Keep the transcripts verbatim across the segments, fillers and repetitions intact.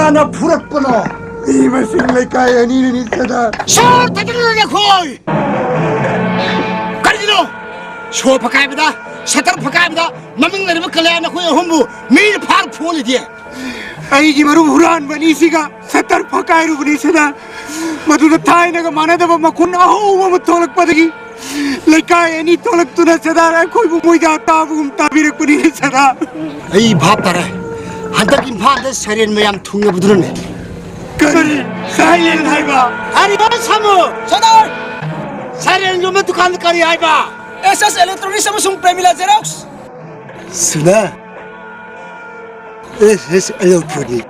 ꯀꯅꯥꯅ ꯐꯨꯔꯛꯄꯅꯣ? ꯃꯤ ꯃꯁꯤꯡ ꯂꯩꯀꯥꯏ ꯑꯅꯤꯅꯅꯤ ꯁꯗꯥ꯫ ꯁꯣꯔ ꯊꯥꯗꯣꯛꯂꯒ ꯅꯈꯣꯏ! ꯀꯔꯤꯒꯤꯅꯣ? ꯁꯣꯔ ꯐꯛꯀꯥꯏꯕꯗ, ꯁꯇꯔ ꯐꯛꯀꯥꯏꯕꯗ ꯃꯃꯤꯡ ꯂꯩꯔꯕ ꯀꯂꯌꯥꯟ ꯅꯈꯣꯏ ꯑꯍꯨꯝꯕꯨ ꯃꯤꯅ ꯐꯥꯔ ꯐꯨꯍꯜꯂꯤꯗꯤ? ꯑꯩꯒꯤ ꯃꯔꯨꯞ ꯍꯨꯔꯥꯟꯕ ꯑꯅꯤꯁꯤꯒ ꯁꯇꯔ ꯐꯛꯀꯥꯏꯔꯨꯕꯅꯤ ꯁꯗꯥ꯫ ꯃꯗꯨꯗ ꯊꯥꯏꯅꯒ ꯃꯥꯟꯅꯗꯕ ꯃꯈꯨꯟ ꯑꯍꯧꯕ ꯑꯃ ꯊꯣꯛꯂꯛꯄꯗꯒꯤ ꯂꯩꯀꯥꯏ ꯑꯅꯤ ꯊꯣꯛꯂꯛꯇꯨꯅ ꯁꯗꯥ ꯑꯩꯈꯣꯏꯕꯨ ꯃꯣꯏꯗ ꯇꯥꯕꯒꯨꯝ ꯇꯥꯕꯤꯔꯛꯄꯅꯤ ꯁꯗꯥ꯫ ꯑꯩ ꯚꯥꯞ ꯇꯥꯔꯦ꯫ ꯍꯟꯗꯛ ꯏꯝꯐꯥꯜꯗ ꯁꯩꯔꯦꯟ ꯃꯌꯥꯝ ꯊꯨꯡꯅꯕꯗꯨꯅꯅꯦ꯫ ꯀꯔꯤ? ꯁꯩꯔꯦꯟ ꯍꯥꯏꯕ? ꯍꯥꯏꯔꯤꯕ ꯁꯥꯃꯨ! ꯁꯗꯥꯔ! ꯁꯩꯔꯦꯟ ꯌꯣꯟꯕ ꯗꯨꯀꯥꯟꯗ ꯀꯔꯤ ꯍꯥꯏꯕ? ꯑꯦꯁ ꯑꯦꯁ ꯏꯂꯦꯛꯇ꯭ꯔꯣꯅꯤꯛꯁ ꯑꯃꯁꯨꯡ ꯄ꯭ꯔꯦꯃꯤꯂꯥ ꯖꯦꯔꯣꯛꯁ꯫ ꯁꯨꯅꯥ, ꯑꯦꯁ ꯑꯦꯁ ꯏꯂꯦꯛꯇ꯭ꯔꯣꯅꯤꯛ꯫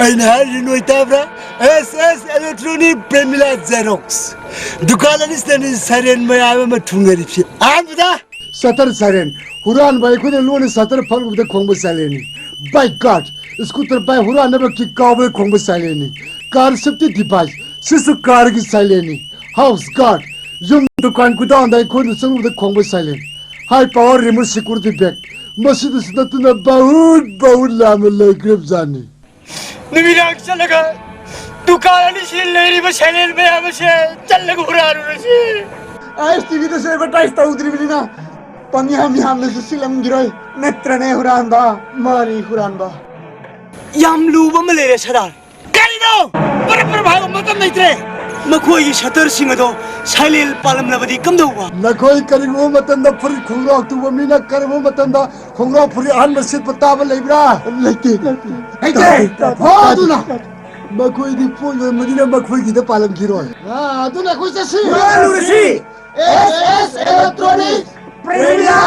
ꯑꯩꯅ ꯍꯥꯏꯔꯤ ꯅꯣꯏ ꯇꯥꯕ꯭ꯔꯥ? ꯑꯦꯁ ꯑꯦꯁ ꯏꯂꯦꯛꯇ꯭ꯔꯣꯅꯤꯛ ꯄ꯭ꯔꯦꯃꯤꯂꯥ ꯖꯦꯔꯣꯛꯁ꯫ ꯗꯨꯀꯥꯟ ꯑꯅꯤꯁꯤꯗꯅꯤ ꯁꯩꯔꯦꯟ ꯃꯌꯥꯝ ꯑꯃ ꯊꯨꯡꯅꯔꯤꯕꯁꯤ꯫ ꯑꯍꯥꯟꯕꯗ ꯁꯇꯔ ꯁꯥꯏꯔꯦꯟ꯫ ꯍꯨꯔꯥꯟꯕ ꯑꯩꯈꯣꯏꯅ ꯂꯣꯟꯅ ꯁꯇꯔ ꯐꯛꯂꯨꯕꯗ ꯈꯣꯡꯕ ꯁꯥꯏꯔꯦꯟꯅꯤ꯫ ꯕꯥꯏꯛ ꯒꯥꯔꯗ꯫ ꯁ꯭ꯀꯨꯇꯔ ꯕꯥꯏꯛ ꯍꯨꯔꯥꯟꯅꯕ ꯀꯤꯛ ꯀꯥꯎꯕꯗ ꯈꯣꯡꯕ ꯁꯥꯏꯔꯦꯟꯅꯤ꯫ Car safety device. ꯁꯤꯁꯨ ꯀꯥꯔꯒꯤ ꯁꯥꯏꯔꯦꯟꯅꯤ꯫ ꯍꯥꯎꯁ ꯒꯥꯔꯗ꯫ ꯌꯨꯝ ꯗꯨꯀꯥꯟ ꯒꯨꯗꯥꯎꯟꯗ ꯑꯩꯈꯣꯏꯅ ꯆꯪꯂꯨꯕꯗ ꯈꯣꯡꯕ ꯁꯥꯏꯔꯦꯟ꯫ ꯍꯥꯏ ꯄꯥꯋꯔ ꯔꯤꯃꯣꯠ ꯁꯦꯀ꯭ꯌꯨꯔꯤꯇꯤ ꯕꯦꯒ꯫ ꯃꯁꯤꯗꯁꯨ ꯅꯠꯇꯅ ꯕꯍꯨꯠ ꯕꯍꯨꯠ ꯂꯥꯝꯅ ꯂꯩꯈ꯭ꯔꯕꯖꯥꯠꯅꯤ꯫ ꯅꯨꯃꯤꯗꯥꯡ ꯆꯠꯂꯒ ꯗꯨꯀꯥꯟ ꯑꯅꯤꯁꯤ ꯂꯩꯔꯤꯕ ꯁꯥꯏꯔꯦꯟ ꯃꯌꯥꯝ ꯑꯁꯦ ꯆꯠꯂꯒ ꯍꯨꯔꯥꯜꯂꯨꯔꯁꯤ꯫ ꯑꯥꯏ ꯑꯦꯁ ꯇꯤ ꯚꯤꯗꯁꯨ ꯑꯦꯗꯚꯔꯇꯥꯏꯁ ꯇꯧꯗ꯭ꯔꯤꯕꯅꯤꯅ ꯄꯪꯌꯥꯝ ꯌꯥꯝꯅꯁꯨ ꯁꯤꯠꯂꯝꯈꯤꯔꯣꯏ꯫ ꯅꯠꯇ꯭ꯔꯅꯦ ꯍꯨꯔꯥꯟꯕ? ꯃꯥꯅꯤ ꯍꯨꯔꯥꯟꯕ꯫ ꯌꯥꯝ ꯂꯨꯕ ꯑꯃ ꯂꯩꯔꯦ ꯁꯗꯥꯔ꯫ ꯀꯔꯤꯅꯣ? ꯄꯔꯞ ꯄꯔꯞ ꯍꯥꯏꯌꯣ, ꯃꯇꯝ ꯂꯩꯇ꯭ꯔꯦ꯫ ꯃꯈꯣꯏꯒꯤ ꯁꯇꯔꯁꯤꯡ ꯑꯗꯣ ꯁꯥꯏꯂꯦꯟ ꯄꯥꯜꯂꯝꯂꯕꯗꯤ ꯀꯝꯗꯧꯕ? ꯅꯈꯣꯏ ꯀꯔꯤꯒꯨꯝꯕ ꯃꯇꯝꯗ ꯐꯨꯔꯤꯠ ꯈꯣꯡꯒ꯭ꯔꯥꯎ ꯇꯨꯕ ꯃꯤꯅ ꯀꯔꯤꯒꯨꯝꯕ ꯃꯇꯝꯗ ꯈꯣꯡꯒ꯭ꯔꯥꯎ ꯐꯨꯔꯤꯠ ꯑꯍꯟꯕ ꯁꯦꯠꯄ ꯇꯥꯕ ꯂꯩꯕ꯭ꯔꯥ? ꯂꯩꯇꯦ꯫ ꯂꯩꯇꯦ꯫ ꯍꯣ, ꯑꯗꯨꯅ ꯃꯈꯣꯏꯗꯤ ꯄꯣꯠ ꯌꯣꯟꯕꯅꯤꯅ ꯃꯈꯣꯏꯒꯤꯗ ꯄꯥꯜꯂꯝꯈꯤꯔꯣꯏ꯫ ꯑꯥ, ꯑꯗꯨꯅ ꯑꯩꯈꯣꯏ ꯆꯠꯁꯤ꯫ ꯍꯨꯔꯥꯜꯂꯨꯔꯁꯤ꯫ ꯑꯦꯁ ꯑꯦꯁ ꯏꯂꯦꯛꯇ꯭ꯔꯣꯅꯤꯛ ꯄ꯭ꯔꯦꯃꯤꯂꯥ